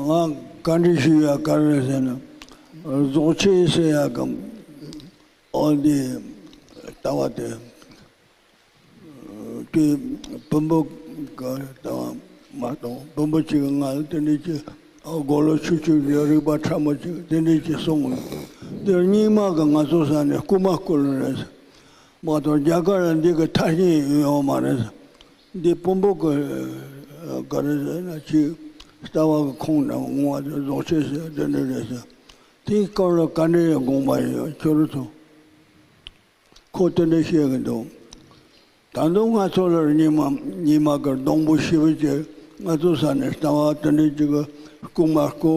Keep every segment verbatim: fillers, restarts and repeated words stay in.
ང་བཀའ་འདྲི་ཞུ་ཡ་ག་རེ་རེད་ཟེར་ན། རྫོགས་ཆེན་ཟེར་ཡ་གམ། ཨོ་འདི་ལྟ་བ་དེ། དེ་བོན་པོ་ག་ལྟ་བ་མ་གཏོགས་བོན་པོ་གཅིག་གི་ང་ལ་དེ་འདྲའི་ཅིག་དགུང་ལོ་ཆུང་ཆུང་གི་རིག་པ་ཕྲ་མོ་ཅིག་དེ་འདྲའི་ཅིག་གསུངས། འདིར་རྙིང་མ་གི་ང་ཚོ་ས་ནས་རྐུ་མ་རྐུ་ལ་རེད། མ་གཏོགས་རྒྱ་གར་ལ་འདི་གི་ཐ་སྙད་ཡོད་མ་རེད། འདི་བོན་པོ་གི་ག་རེ་ཟེར་ན་ཅིག་ལྟ་བ་གི་ཁུངས་དང་ངོ་བོ་དེ་རྫོགས་ཆེན་ཟེར་དེ་འདྲ་རེད་ཟེར། དེའི་སྐོར་ལ་བཀའ་འདྲི་ཡང་དགོངས་པ་ཡོད། ཁྱོད་རང་ཚོ། ཁོ་དེ་འདྲ་བཤད་གི་འདུག་ད་དུང་ང་ཚོ་ལ་རྙིང་མ་རྙིང་མ་གི་སྡོང་པོ་ཞེ་པོ་ཅིག་ང་ཚོ་ས་ནས་ལྟ་བ་དེ་འདྲ་ཅིག་གི་རྐུ་མ་རྐུ།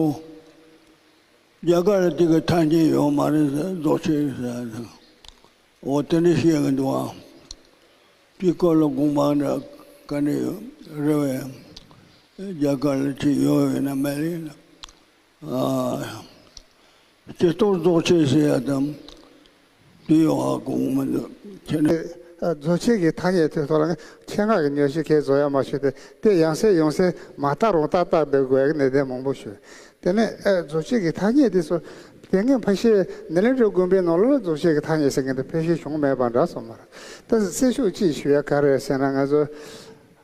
རྒྱ་གར་ལ་དེ་གི་ཐ་སྙད་ཡོད་མ་རེད་ཟེར། རྫོགས་ཆེན་ཟེར། འོ་དེ་འདྲ་བཤད་གི་འདུག་ཨ། དེའི་སྐོར་ལ་དགོངས་པ་འདྲ་ག་འདྲ་ཡོད་རེད་བས། རྒྱ་གར་ལ་ཅིག་ཡོད་ཡོད་ན་མེད་ཡིན་ན། ཨ། སྤྱིར་བཏང་རྫོགས་ཆེན་ཟེར་ཡ་དང་དེ་ཡོད་ཧ་གོ་མི་འདུག་ཁྱེད་ནི། རྫོགས་ཆེན་གྱི་ཐ་སྙད་དེ་ཐོག་ལ་ཆེད་མངགས་ཀྱི་ཉོན་ཞིབ་ཁས་བཟོ་ཡ་མ་བྱུང་སྟེ། དེ་ཡང་སེ་ཡང་སེ་མ་བརྟག་རུང་བརྟག་བརྟག་བསྡད་དགོས་ཡ་གི་གནད་དོན་མང་པོ་བྱུང་། དེ་ནས་ཨ་རྫོགས་ཆེན་གྱི་ཐ་སྙད་དེ་ཚོ་དེ་སྔའི་ཕལ་ཆེར་ནཱ་ལེནྡྲ་དགོན་པའི་ནང་ལོགས་ལ་རྫོགས་ཆེན་གྱི་ཐ་སྙད་ཟེར་མཁན་དེ་ཕལ་ཆེར་བྱུང་མེད་པ་འདྲ་སོང་མ་རེད། ད་གསལ་ཤོས་གཅིག་ཞུ་ཡ་ག་རེ་རེད་ཟེར་ན། ང་ཚོ་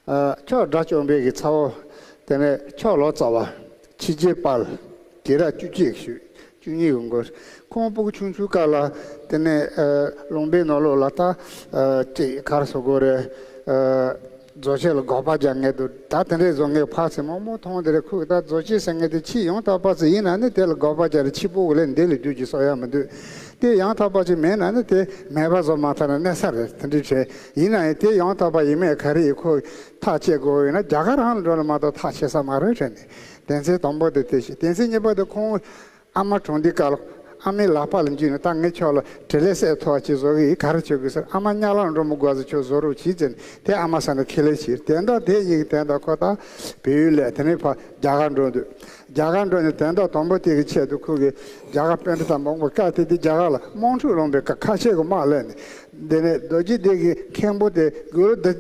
ཨ་ཕྱོགས་དགྲ་བཅོམ་པའི་གི་ཚ་བོ། དེ་ནས་ཕྱོགས་ལོ་ཙཱ་བ། ཕྱི་རྒྱལ་དཔལ། རྒྱལ་རབས་བཅུ་གཅིག་ཞུ། བཅུ་གཉིས་གི་མགོ། ཁོང་སྤུ་གུ་ཆུང་ཆུང་སྐབས་ལ་དེ་ནས་ཨ་ལུང་པའི་ནང་ལོགས་ལ་ད་ཨ་ཅིག་ག་རེ་ཟེར་དགོས་རེད། ཨ་རྫོགས་ཆེན་ལ་དགག་པ་རྒྱག་མཁན་འདུག་ད་དེ་འདྲའི་བཟོ་མཁན་ཕར་ཚུར་མང་པོ་མཐོང་དེ་རེད། ཁོས་ད་རྫོགས་ཆེན་ཟེར་མཁན་དེ་ཕྱི་ཡང་དག་པ་ཚོ་ཡིན་ན་ནི་དེ་ལ་དགག་པ་རྒྱག་རེད། ཕྱི་སྤུ་གུ་ལས་འདི་ལས་བསྡུས་ཀྱི་བཟོ་ཡ་མི་འདུག་དེ་ཡང་དག་པ་ཅིག་མེད་ན་ནི་དེ་མེད་པ་བཟོ་མ་ཐུབ་ན་གནས་ས་རེད། དེ་འདྲའི་དྲན། ཡིན་ན་ཡང་དེ་ཡང་དག་པ་ཡིན་མེད་ག་རེ་ཡིན་ཁོ་ཐག་བཅད་དགོས་ཡོད་ན་རྒྱ་གར་རང་ལ་འགྲོ་ན་མ་གཏོགས་ཐག་ཆད་ས་མ་རེད་དྲན་ནས། དོན་ཚན་དང་པོ་དེ་དེ་བྱས། དོན་ཚན་གཉིས་པ་དེ་ཁོང་ཨ་མ་གྲོངས་དུས་སྐབས་ལ་ཨ་མའི་ལག་པ་ལ་འཇུས་ནས། ད་ངས་ཁྱོད་ལ་དྲིན་ལན་གསབ་ཐུབ་པ་ཅིག་བཟོ་གི་ཡིན། ག་རེ་བྱེད་དགོས་ཟེར། ཨ་མ་གཉའ་ལམ་འགྲོ་མི་དགོས་ཟེར། ཁྱོད་བཟོ་རོགས་གྱིས་ཟེར་ནས་དེ་ཨ་མ་ས་ནས་ཁས་ལེན་བྱས། དོན་དག་དེ་ཡིན་གྱི་དོན་དག་ཁོ་ད་བལ་ཡུལ་ལ་དེ་ནས་ཕར་རྒྱ་གར་འགྲོ་འདུག་རྒྱ་གར་འགྲོ་ནས་དོན་དག་དང་པོ་དེ་གི་ཆེད་དུ་ཁོ་གིས་རྒྱ་གར་པཎྜི་ཏ་མང་པོ་བཀག་སྟེ། དེ་རྒྱ་གར་ལ་དམངས་ཁྲོད་ལུང་པའི་བཀའ་ཁ་ཆེ་གི་དམག་སླེབས་ནས། དེ་ནས་རྡོ་རྗེ་གདན་གྱི་མཁན་པོ་དེ་དགུང་ལོ་བདུན་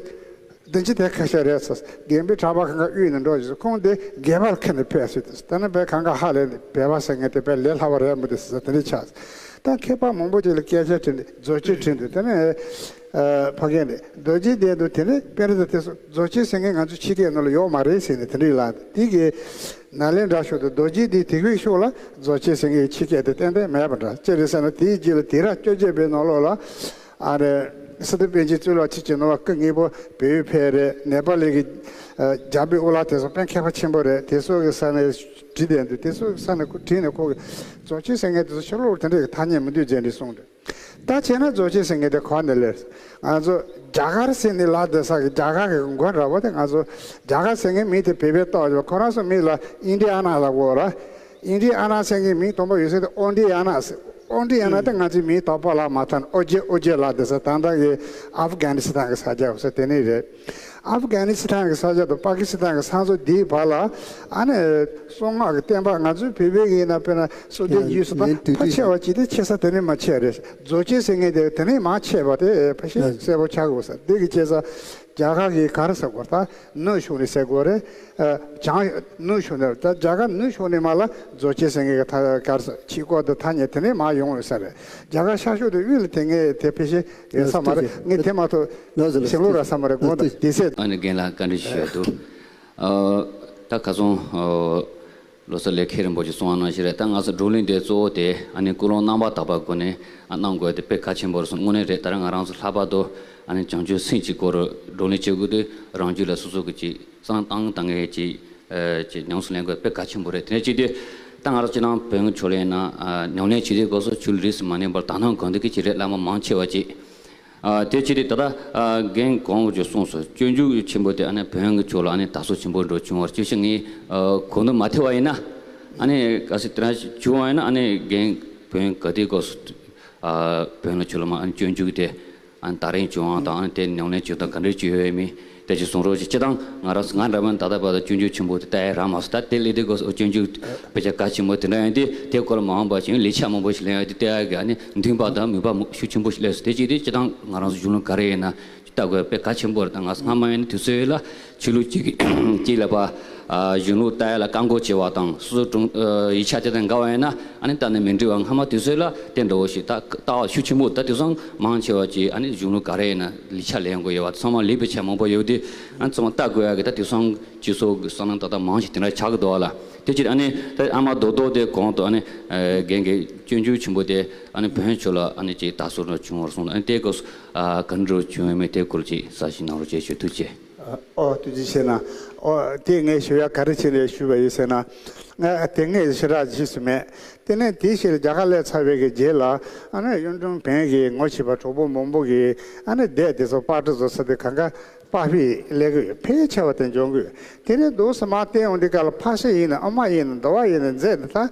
བདུན་ཅུ་དེ་ཁ་ཤས་རེད་ཟེར། རྒན་པོའི་གྲྭ་པ་ཁང་ཁ་གཡུགས་ནས་འགྲོ་ཞེས་ཁོང་དེ་སྒལ་པར་ཁ་ནས་ཕེབས་སོང་དུས། དེ་ནས་བས་གང་ག་ཧ་ལས་ནས་བལ་པ་ཟེར་མཁན་དེ་བས་ལས་སླ་བ་རེད་མི་འདུག་ཟེར། དེ་འདྲ་ཆགས། ད་མཁས་པ་མང་པོ་ཅིག་ལ་སྐད་ཆ་དྲིས་ནས་རྫོགས་ཆེན་དྲིས་འདུག་དེ་ནས་ཨ་ཕ་རྒན་དེ་རྡོ་རྗེ་གདན་དུ་དེ་ནས་པཎྜི་ཏ་དེ་ཚོ་རྫོགས་ཆེན་ཟེར་མཁན་ང་ཚོ་ཕྱི་སྐད་ནང་ལ་ཡོད་མ་རེད་ཟེར་ནས་དེ་འདྲ་ལབ། དེ་གི་ནཱ་ལེནྡྲ་ཕྱོགས་དང་རྡོ་རྗེ་གདན་དེ་གའི་ཕྱོགས་ལ་རྫོགས་ཆེན་ཟེར་མཁན་ཕྱི་སྐད་དེ་ཏན་ཏན་མེད་པ་འདྲ། ཅི་རེད་ཟེར་ན་དེའི་རྗེས་ལ་དུས་རབས་བཅོ་བརྒྱད་པའི་ནང་ལོགས་ལ། ཨ་རེ། སི་ཏུ་པཎ་ཆེན་གཙུག་ལག་ཁྲི་བྱིན་ནོར་བ་སྐུ་དངོས་པོ་བལ་ཡུལ་ཕེབས་རེད། ནེ་པ་ལི་གི་ཨ་རྒྱལ་པོའི་དབུ་བླ་དེ་ཚོ་དཔེ་མཁས་པ་ཆེན་པོ་རེད། དེ་ཚོ་གི་ས་ནས་བྲིས་བསྡད་འདུག་དེ་ཚོ་གི་ས་ནས་ཁོ་བྲིས་ནས་ཁོ་གི་རྫོགས་ཆེན་ཟེར་མཁན་དེ་ཚོ་ཕྱི་ལོགས་དེ་འདྲ་གི་ཐ་སྙད་མི་འདུག་ཟེར་ནས་གསུངས་འདུག་ད་བྱས་ན་རྫོགས་ཆེན་ཟེར་མཁན་དེ་ག་ནས་སླེབས། ང་ཚོ་རྒྱ་གར་ཟེར་ནས་ལབ་བསྡད་ས་གི་རྒྱ་གར་གི་མགོ་འདྲ་བོ་དེ། ང་ཚོ་རྒྱ་གར་ཟེར་མཁན་མིང་དེ་བོད་པས་བཏགས་ཡོད། ཁོ་རང་ཚོ་མིང་ལ་ཨིན་ཌི་ཨ་ན་ལབ་དགོས་ར། ཨིན་ཌི་ཨ་ན་ཟེར་མཁན་མིང་དང་པོ་ཡོད་ས་དེ་ཨོ་ཌི་ཨ་ན་ཟེར། ཨོ་ཌི་ཨ་ན་དེ་ང་ཚོའི་མིང་དག་པ་ལབ་མ་ཐུབ་ན་ཨོ་ཇེ་ཨོ་ཇེ་ལབ་བསྡད་ས། ད་ལྟ་གི་ཨབ་གྷ་ནི་སི་ཐན་གི་ས་ཆ་ཡོད་ས་དེ་ནས་རེད། ཨབ་གྷ་ནི་སི་ཐན་གི་ས་ཆ་དང་པ་ཀི་སི་ཐན་གི་ས་མཚམས་འདིའི་བར་ལ་ཨ་ནི་གསང་སྔགས་ཀྱི་བསྟན་པ་ང་ཚོའི་བོད་པའི་གི་ཡིན་ན་དཔེར་ན་སོ་ལྟའི་རྒྱུད་སུ་ད་ཕལ་ཆེ་བ་ཅིག་དེ་ཆེ་ས་དེ་ནས་མར་ཆད་རེད། རྫོགས་ཆེན་ཟེར་མཁན་དེ་དེ་ནས་མར་ཆད་པ་དེ་ཕལ་ཆེར་གསལ་པོ་ཆགས་དགོས་ས། འདི་གི་བྱས་ཙང་རྒྱ་གར་གི་ག་རེ་ཟེར་དགོས་རེད། ད་ནུབ་ཕྱོགས་ནས་ཟེར་དགོས་རེད། ཨ་བྱང་ནུབ་ཕྱོགས་ནས། ད་རྒྱ་གར་ནུབ་ཕྱོགས་ནས་མར་ལ་རྫོགས་ཆེན་ཟེར་མཁན་གྱི་ཐ་ག་རེ་ཟེར། ཆོས་སྐོར་དང་ཐ་སྙད་དེ་ནས་མར་ཡོང་ཡོད་ས་རེད། རྒྱ་གར་ཤར་ཕྱོགས་དང་དབུས་ལ་དེ་སྔའི་དེ་ཕལ་ཆེར་ཡོད་ས་མ་རེད། ངས་དེ་མ་གཏོགས་ལགས་སོ་ལགས་སོ། ཞིང་ལུགས་ར་ས་མ་རེད། དགོངས་དག་དེ་ཟེར། ཨ་ནི་རྒན་ལགས་བཀའ་འདྲི་ཞུ་ཡ་འདུག་ཨ་ད་ཁ་སང་ཨ་ལོ་གསར་ལས་མཁན་རིན་པོ་ཆེ་གསུངས་པ་ནང་བཞིན་རེད། ད་ང་ཚོ་བགྲོ་གླེང་དེ་གཙོ་བོ་དེ་ཨ་ནི་ཀུན་སློང་རྣམ་པར་དག་པ་སྒོ་ནས་ཨ་གནང་དགོས་དེ་དཔེ་གལ་ཆེན་པོ་རེད་གསུངས། དངོས་གནས་རེད། ད་རང་ང་རང་ཚོ་ལྷག་པར་དུ་ཨ་ནི་བྱང་ཆུབ་སེམས་ཀྱི་སྐོར་བགྲོ་གླེང་བྱེད་དགོས་དུས་རང་རྒྱུད་ལ་སོ་སོ་གི་ཅིག་བསམ་བློ་བཏང་བཏང་མཁན་ཅིག་ཨ་ཅིག་ཉམས་སུ་ལེན་དགོས་དཔེ་གལ་ཆེན་པོ་རེད། དེ་ནས་ཅིག་དེ་ད་ང་རང་ཚོ་སྤྱིར་བཏང་བོན་ཕྱོགས་ལ་ཡིན་ན་ཨ་ཉམས་ལེན་བྱེད་དུས་སྐབས་སུ་ཆོས་ལུགས་རིས་སུ་མ་ཉམས་པར་དག་སྣང་གང་འདུལ་གྱི་ཅིག་རེད། བླ་མ་མང་ཆེ་བ་ཅིག་ཨ་དེ་ཅི་སྟེ་ད་ལྟ་ཨ་རྒན་གོང་གི་གསུངས་སོ། སྤྱོད་འཇུག་ཆེན་པོ་དེ་ཨ་ནི་བོན་གྱི་ཕྱོགས་ལ་ཨ་ནི་དར་སྲོལ་ཆེན་པོ་འགྲོ་བྱུང་བར། ཅི་ཞིག་ངས་ཨ་གོ་འདུག་མ་ཐེ་བ་ཡིན་ན་ཨ་ནི་ག་སྲིད་དེ་རང་བྱུང་བ་ཡིན་ན་ཨ་ནི་རྒན་བོན་ག་དུས་སྐབས་སུ་ཨ་བོན་ལ་ཕྱོགས་ལ་མ་ཨ་ནི་སྤྱོད་འཇུག་དེ་ཨ་ནི་དར་རིང་བྱུང་བ་དང་། ཨ་ནི་དེ་ཉམས་ལེན་བྱེད་སྟངས་ག་འདྲ་ཅིག་ཡོད་མེད་དེ་ཅིག་གསུང་རོགས་ཅིག་སྤྱིར་བཏང་ང་རང་ང་འདྲ་མིན་ད་ལྟ་བར་དུ་སྤྱོད་འཇུག་ཆེན་པོ་དེ་ལྟ་ཡ་རག་མ་སོང་། ད་དེ་ལས་དེ་སྐབས་སུ་སྤྱོད་འཇུག་དཔེ་ཆ་གལ་ཆེན་པོ་དེ་འདྲ་ཡིན་དུས་དེ་སྐོར་ལ་མ་འོངས་པ་ཞིག་ལས་ཆ་མང་པོ་ཞིག་ལེན་ཡ་དེ་ལྟ་ཡ་གི་ཨ་ནི་མཐུན་པ་དང་མོས་པ་ཤུགས་ཆེན་པོ་ཞིག་སླེབས་སོང་། དེ་ཅིག་དེ་སྤྱིར་བཏང་ང་རང་ཚོ་གཞུང་ལུགས་ག་རེ་ཡིན་ན་ལྟ་དགོས་དཔེ་གལ་ཆེན་པོ་རེད། ད་ང་སྔ་མ་ཡིན་ན་དུས་ཚོད་ལ་ཆོས་ལུགས་གཅིག་གཅིག་ལ་ཕར་ ཨ་གཞུང་ལུགས་ལྟ་ཡ་ལ་བཀག་འགོག་བྱེད་པ་དང་སོ་སོ་དྲུང་ཨ་ཡིག་ཆ་དེ་དང་འགལ་བ་ཡིན་ན་ཨ་ནི་ད་ནི་མི་འགྲིག་པ། སྔ་མ་དུས་ཚོད་ལ་དེ་འདྲ་བོ་ཞིག་ད་ལྟ་བ་ཤུགས་ཆེན་པོ། ད་དེང་སང་མང་ཆེ་བ་ཅིག་ཨ་ནི་གཞུང་ལུགས་ག་རེ་ཡིན་ན་ལེགས་ཆ་ལེན་དགོས་ཡོད་པ། ཚང་མ་ལེགས་པའི་ཆ་མང་པོ་ཡོད་དེ་ཨ་ནི་ཚང་མ་ལྟ་དགོས་ཡ་གི། ད་དེང་སང་སྤྱི་ཚོགས་ཀྱི་བསམ་བློ་ཏག་ཏག་མང་ཞིག་དེ་འདྲ་ཆགས་ཀྱི་འདུག་བ་ལ། དེ་ཕྱིར་ཨ་ནི་ད་ཨ་མ་རྡོག་རྡོག་དེ་གོང་དུ་ཨ་ནི་ཨ་རྒན་གྱི་སྤྱོད་འཇུག་ཆེན་པོ་དེ་ཨ་ནི་བོན་ཆོས་ལ་ཨ་ནི་ཅིག་དར་སྲོལ་འདྲ་བྱུང་བར་སོང་། ཨ་ནི་དེ་སྐབས་སུ་ཨ་ག་འདྲ་བྱུང་ཡོད་མེད་དེ་སྐོར་ཅིག་གསལ་བཤད་གནང་རོགས་བྱེད་ཞུ། ཐུགས་རྗེ་ཆེ། ཨོ་ཐུགས་རྗེ་ཆེ་གནང་། ཨོ་དེ་ངས་ཞུ་ཡ་ག་རེ་བྱས་ནས་ཞུས་པ་ཡིན་ཟེར་ན། ང་དེ་སྔས་ཞེ་དྲག་རྗེས་སུ་མེད། དེ་ནས་དེའི་ཕྱིར་རྒྱ་གར་སླེབས་ཚར་བའི་གི་རྗེས་ལ་ཨ་ནི་གཡུང་དྲུང་བོན་གྱི་ངོ་ཤེས་པ་གྲོགས་པོ་མང་པོ་གིས་ཨ་ནི་སྡེ་དེ་ཚོ་པར་སྐྲུན་བཟོ་ས་དེ་གང་ག་པར་ཕུད་ལས་ཀྱི་ཡོད། ཕལ་ཆེ་བ་དེ་འཇོན་གི་ཡོད། དེ་ནས་འདུག་སེ་མར་བལྟས་ཡོང་དུས་སྐབས་ལ་ཕར་ཕྱིན་ཡིན་ན་ཨ་མ་ཡིན་ན་འདུལ་བ་ཡིན་ན་མཛད་ནས་ད་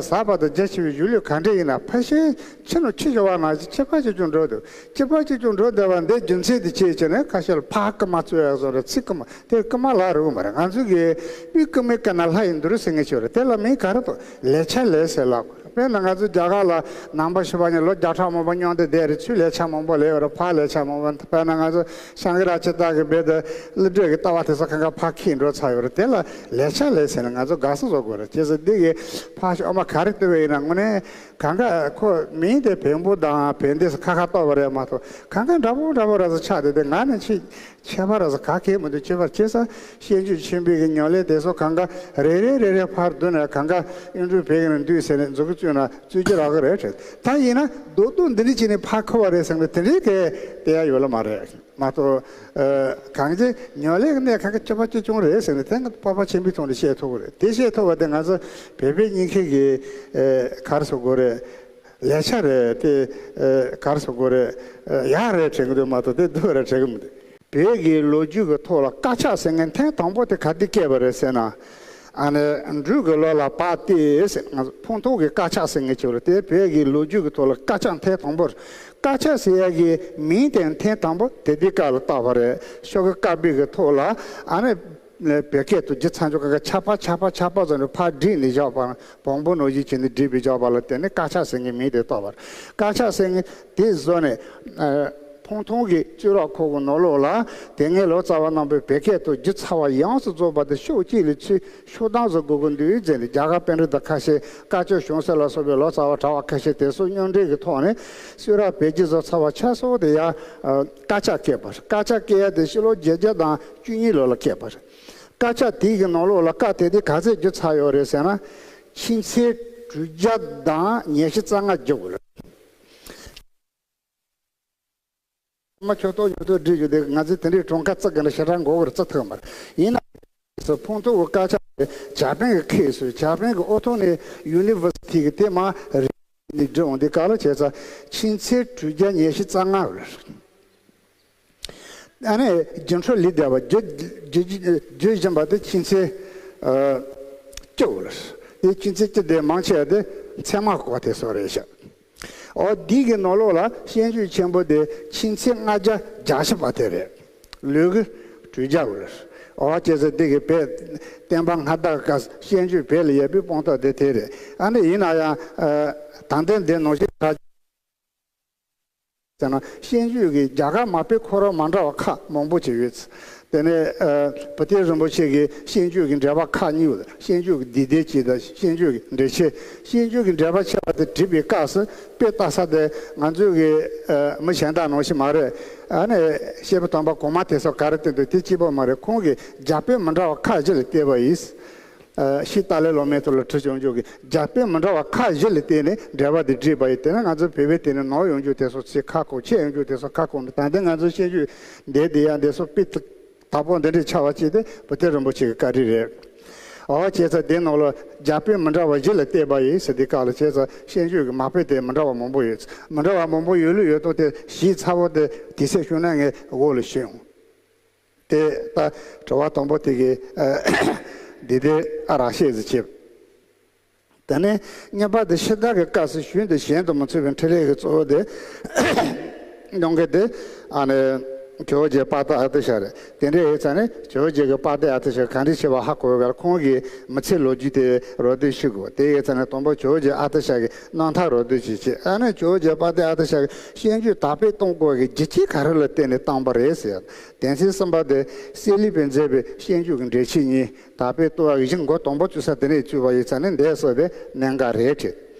ཟབ་པ་དང་རྒྱ་ཆེ་བའི་གཞུང་ལུགས་ག་འདྲ་ཡིན་ན་ཕལ་ཆེར་ཕྱི་ནང་ཕྱི་བཞི་བ་ནང་བཞིན་ཁྱད་པར་ཆེ་ཆུང་འགྲོ་འདུག་ཁྱད་པར་ཆེ་ཆུང་འགྲོ་བསྡད་པ་འདི་རྒྱུ་མཚན་དེ་ཅི་ཡིན་ཟེར་ན། ཁ་ཤས་ལ་ཕར་སྐུལ་མ་རྩོད་ཡག་བཟོ་འདྲ། ཚུར་སྐུལ་མ་དེ་སྐུལ་མ་ལ་རུང་མ་རེད། ང་ཚོ་གི་དབུས་སྐུལ་མའི་སྐད་ན་ལྷ་ཡི་འདུ་རུ་ཟེར་མཁན་ཅིག་ཡོད་རེད། དེ་ལ་མིང་ག་རེ་འདུག་ལེགས་ཆ་ལེགས་ཟེར་ལབ། དཔེར་ན་ང་ཚོ་རྒྱ་གར་ལ་ནང་པ་ཞུ་བ་ཉིད་ལོ་བརྒྱ་ཕྲག་མང་པོ་མཉམ་དུ་བསྡད་རེད། ཚུར་ལེགས་ཆ་མང་པོ་ལེགས་ཡོད་རེད། ཕར་ལེགས་ཆ་མང་པོ། དཔེར་ན་ང་ཚོ་ཤང་ཀི་ར་ཅི་ཏ་གི་བེ་ད་ཀླུ་སྒྲུབ་ཀྱི་ལྟ་བ་དེ་ཚོ་གང་ག་ཕར་འཁྱེར་འགྲོ་ཚར་ཡོད་རེད། དེ་ལ་ལེགས་ཆ་ལེགས་ཟེར་ན་ང་ཚོ་དགའ་བསུ་བཟོ་དགོས་རེད། བྱས་ཙང་འདི་གི་ཕར་ཞོག་མ་ག་རེ་ལྟོས་པ་ཡིན་ན་དངོས་གནས་གང་ག་ཁོ་མིང་དེ་བོན་པོ་དང་བོན་སྡེ་ཁ་ཁ་གཏོགས་པ་རེད་མ་གཏོགས་གང་ག་འདྲ་པོ་འདྲ་པོ་ར་ས་ཆགས་བསྡད་དེ། ང་ནི་ཆེ་ཁྱད་པར་ར་ས་ག་གེ་མི་འདུག་ཁྱད་པར་ཆེ་ས་ཤེས་འཇུག་ཆེན་པོའི་གི་ཉམས་ལེན་དེ་ཚོ་གང་ག་རེ་རེ་རེ་རེ་ཕར་བསྡུ་ནས་གང་ག་གཡུང་དྲུང་བོན་གྱི་ནང་འདུས་ཟེར་ནས་མཛུབ་གུ་བཙུགས་ན་བཙུགས་རྒྱུ་རག་གི་རེད་དྲན། ད་ཡིན་ན་རྡོག་རྡོག་འདི་འདྲ་བྱས་ནས་ཕར་འཁུར་བ་རེད་ཟེར་ནས་དེ་འདྲའི་གི་དེ་ཡ་ཡོད་ལ་མ་རེད། མ་གཏོགས་ཨ་གང་ཅི་ཉམས་ལེན་གྱི་གནས་གང་ག་ཁྱད་པར་ཆེ་ཆུང་རེད་ཟེར་ནས་དེ་ང་སྤོབས་པ་ཆེན་པོའི་ཐོག་ནས་བཤད་ཐུབ་ཀྱི་རེད། དེ་བཤད་ཐུབ་པ་དེ་ང་ཚོ་བོད་པའི་སྙིང་ཁའི་གི་ཨ་ག་རེ་ཟེར་དགོས་རེད། ལེགས་ཆ་རེད་དེ། ཨ་ག་རེ་ཟེར་དགོས་རེད། ཨ་ཡག་རེད་དྲན་གྱི་འདུག་མ་གཏོགས་དེ་སྡུག་རེད་དྲན་གྱི་མི་འདུག་བོད་ཀྱི་ལོ་རྒྱུས་ཀྱི་ཐོག་ལ་དཀར་ཆག་ཟེར་མཁན་ཐེངས་དང་པོ་དེ་ག་དུས་སྐྱེས་པ་རེད་ཟེར་ན། ཨ་ནི་འབྲུག་གི་ལོ་ལ་བར་ཏེ་ཟེར། ང་ཚོ་ཕུན་ཐོགས་ཀྱི་དཀར་ཆག་ཟེར་མཁན་ཅིག་རེད། དེ་བོད་ཀྱི་ལོ་རྒྱུས་ཀྱི་ཐོག་ལ་དཀར་ཆག་ཐེངས་དང་པོ་རེད། དཀར་ཆག་ཟེར་ཡ་གི་མིང་དེ་ཐེངས་དང་པོ་དེ་དུས་སྐབས་ལ་བཏགས་པ་རེད། ཤོག་གུ་དཀར་པོའི་གི་ཐོག་ལ་ཨ་ནི་བོད་སྐད་དུ་བསྒྱུར་ཚར་ཆོག་ག་ཆག་པ་ཆག་པ་ཆག་པ་ཟེར་ནས་ཕར་བསྒྲིགས་ནས་བཞག་པ། བོང་བུ་ནང་བཞིན་བྱས་ནས་བསྒྲིགས་པའི་བཞག་པ་ལ་བརྟེན་ནས་དཀར་ཆག་ཟེར་མཁན་མིང་དེ་བཏགས་པ་རེད། དཀར་ཆག་ཟེར་མཁན་དེ་བཟོས་ནས་ཨ་ཕུན་ཐོགས་ཀྱི་གཙུག་ལག་ཁང་གི་ནང་ལོགས་ལ་དེ་སྔའི་ལོ་ཙཱ་བ་རྣམ་པས་བོད་སྐད་དུ་བསྒྱུར་ཚར་བ་ཡོངས་སུ་རྫོགས་པ་དེ་ཕྱོགས་གཅིག་ལ་ཚུར་ཤོག་གྲངས་སུ་དགོས་ཀྱི་འདུག་ཟེར་ནས། རྒྱ་གར་པཎྜི་ཏ་ཁ་ཤས་དཀར་ཕྱོགས་བྱང་སེམས་ལ་སོགས་པའི་ལོ་ཙཱ་བ་གྲྭ་པ་ཁ་ཤས་དེ་ཚོ་མཉམ་འབྲེལ་གྱི་ཐོག་ནས་གསུང་རབ་བོད་བསྒྱུར་བཟོ་ཚར་བ་ཆ་ཚང་དེ་ཡང་དཀར་ཆག་བཀོད་པ་རེད། དཀར་ཆག་བཀོད་ཡ་དེ་ཕྱི་ལོ་བརྒྱད་བརྒྱ་དང་བཅུ་གཉིས་ལོ་ལ་བཀོད་པ་རེད། དཀར་ཆག་དེའི་གི་ནང་ལོགས་ལ་བཀའ་དེ་དེ་ག་ཚད་བསྒྱུར་ཚར་ཡོད་རེད་ཟེར་ན། ཆུ་ཚོད་དྲུག་བརྒྱ་དང་ཉི་ཤུ་རྩ་ལྔ་བསྒྱུར་དགོས་རེད། མ་ཁྱོད་ཏོག་ཉོ་ཏོག་འདྲི་རྒྱུ་དེ་ང་ཚོས་དེ་འདྲའི་གྲངས་ཀ་བརྩི་དགོས་ན་ཞེ་དྲག་མགོ་སྐོར་བརྩི་ཐུབ་མ་རེད། ཡིན་ན་སོ་ཕུན་ཐོགས་ཀྱི་དཀར་ཆག་དེ་ཇ་པན་གྱི་ཁེ་སོ། ཇ་པན་གྱི་ཨོ་ཐོག་ནས་ཡུ་ནི་ཝར་སི་ཊི་གི་དེ་མ་རེད་ནས་འབྲི་འོང་དེ་ག་ལ་བྱས་ཙང་ཆུ་ཚོད་དྲུག་བརྒྱ་ཉི་ཤུ་རྩ་ལྔ་རེད། ཨ་ནི་རྒྱུན་འཕྲོད་ལས་བསྡད་པ་རྒྱུ་རྒྱུ་རྒྱུ་བཞིན་པ་དེ་ཆུ་ཚོད་ཨ་བཅུ་རེད། དེ་ཆུ་ཚོད་བཅུ་དེ་མང་ཆེ་བ་དེ་མཚན་མ་གོ་དེ་སོགས་རེད་ཤག་ཨོ་འདི་གི་ནང་ལོགས་ལ་སྤྱོད་འཇུག་ཆེན་པོ་དེ་ཆུ་ཚོད་ལྔ་བརྒྱ་བརྒྱད་ཅུ་པ་དེ་རེད། ལོས་གི་དྲུག་བརྒྱ་རེད། ཨོ་བྱས་ཙང་འདི་གི་བོད་བསྟན་པ་སྔ་དར་སྐབས་སྤྱོད་འཇུག་བོད་ལ་ཡོད་པའི་དཔང་རྟགས་དེ་དེ་རེད། ཨ་ནི་ཡིན་ན་ཡང་ཨ་ད་ལྟའི་འདི་ནང་བཞིན་ད། ཟེར་ན་སྤྱོད་འཇུག་གི་རྒྱ་གར་མ་དཔེ་ཁོ་རང་མ་འདྲ་བ་ཁག་མང་པོ་ཅིག་ཡོད། དེ་ནས་ཨ་བུ་སྟོན་རིན་པོ་ཆེ་གིས་སྤྱོད་འཇུག་གི་འགྲེལ་པ་ཁག་གཉིས་ཡོད། སྤྱོད་འཇུག་གི་འདི་ལྟའི་ཅིག་དང་སྤྱོད་འཇུག་གི་འགྲེལ་ཆེན། སྤྱོད་འཇུག་གི་འགྲེལ་པ་ཆེ་བ་དེ་བྲིས་པའི་སྐབས་སུ་དཔེ་ལྟ་ས་དེ་ང་ཚོའི་གི་ཨ་མི་གཞན་དག་ནང་བཞིན་མ་རེད། ཨ་ནི་སྐྱེས་བུ་དམ་པ་གོང་མ་དེ་ཚོ་ག་རེ་བསྟན་འདུག་དེ་གཅིག་པོ་མ་རེད། ཁོང་གིས་རྒྱ་དཔེ་མི་འདྲ་བ་ཁག་བཞི་ལ་བལྟས་པ་ཡིན། ཨ་ཤྲཱི་ཏཱ་ལའི་བླ་མའི་ཐུགས་ལ་ཁྲིད་སྐྱོང་འཇུག་གི་རྒྱ་དཔེ་མི་འདྲ་བ་ཁག་བཞི་ལ་བལྟས་ནས་འགྲེལ་པ་འདི་བྲིས་པ་ཡིན། དེ་ནས་ང་ཚོ་བོད་པའི་དེ་ནས་ནོར་ཡོང་རྒྱུ་དེ་ཚོ་ཚིག་ཁ་སྐོང་། ཆད་ཡོང་རྒྱུ་དེ་ཚོ་ཁ་སྐོང་། ད་ལྟ་ང་ཚོ་སྤྱོད་འཇུག་འདས་དེ་ཡང་འདས་སོ་པི་ཏི་དྭགས་པོ་འདི་འདྲའི་ཆགས་པ་ཅིག་དེ་བུ་སྟོན་རིན་པོ་ཆེ་གི་བཀའ་དྲིན་རེད། འོ་བྱས་ཙང་དེ་ནང་ལ་རྒྱ་དཔེ་མི་འདྲ་བ་བཞི་ལ་བལྟས་པ་ཡིན་ཟེར་དེ་སྐབས་ལ་བྱས་ཙང་སྤྱོད་འཇུག་གི་མ་དཔེ་དེ་མི་འདྲ་བ་མང་པོ་ཡོད། མི་འདྲ་བ་མང་པོ་ཡོད་ལུགས་ཡོད་མདོག་དེ་ཞིབ་ཚགས་པོ་དེ་དུས་ཚོད་བྱུང་ན་ངས་འོག་ལ་ཞུ་ཡོང་། དེ་ད་དྲི་བ་དང་པོ་དེ་གི་ཨ་འདི་དེ་ཨ་རག་ཤེས་ཟིག་བྱེད། དེ་ནས་གཉིས་པ་དེ་ཕྱི་དར་གྱི་སྐབས་སུ་གཞུང་དེ་གཞན་དུ་མི་མཚུངས་པའི་འཕྲིན་ལས་ཀྱི་གཙོ་བོ་དེ་གནང་མཁན་དེ་ཨ་ནི་ ཇོ་བོ་རྗེ་དཔལ་ལྡན་ཨ་ཏི་ཤ་རེད། དེ་འདྲ་ཡིན་ཙང་ནི་ཇོ་བོ་རྗེ་གི་དཔལ་ལྡན་ཨ་ཏི་ཤ་ག་འདྲ་བྱས་པ་ཧ་གོ་བ་ག་ལ། ཁོང་གི་མི་ཚེའི་ལོ་རྒྱུས་དེ་རོབ་བསྡུས་ཞུ་དགོས། དེ་ཡིན་ཙང་ནི་དང་པོ་ཇོ་བོ་རྗེ་ཨ་ཏི་ཤ་གི་རྣམ་ཐར་རོབ་བསྡུས་ཅིག་བྱས། ཨ་ནི་ཇོ་བོ་རྗེ་དཔལ་ལྡན་ཨ་ཏི་ཤ་གི་བཤད་རྒྱུད་དར་སྤེལ་གཏོང་དགོས་ཀྱི་རྒྱུ་རྐྱེན་ག་རེ་ལ་བརྟེན་ནས་བཏང་པ་རེད་ཟེར། དོན་ཚན་གསུམ་པ་དེ་གསེར་ལུས་པས་མཛད་པའི་བཤད་རྒྱུད་ཀྱི་འགྲེལ་བཤད་གཉིས་དར་སྤེལ་གཏོང་བ་གི་གཞི་འགོ་དང་པོ་བཙུགས་ས་དེ་ནས་བཙུགས་པ་ཡིན་ཙང་ནི་འདས་སོ་དེ་གནད་འགག་རེད་དྲན།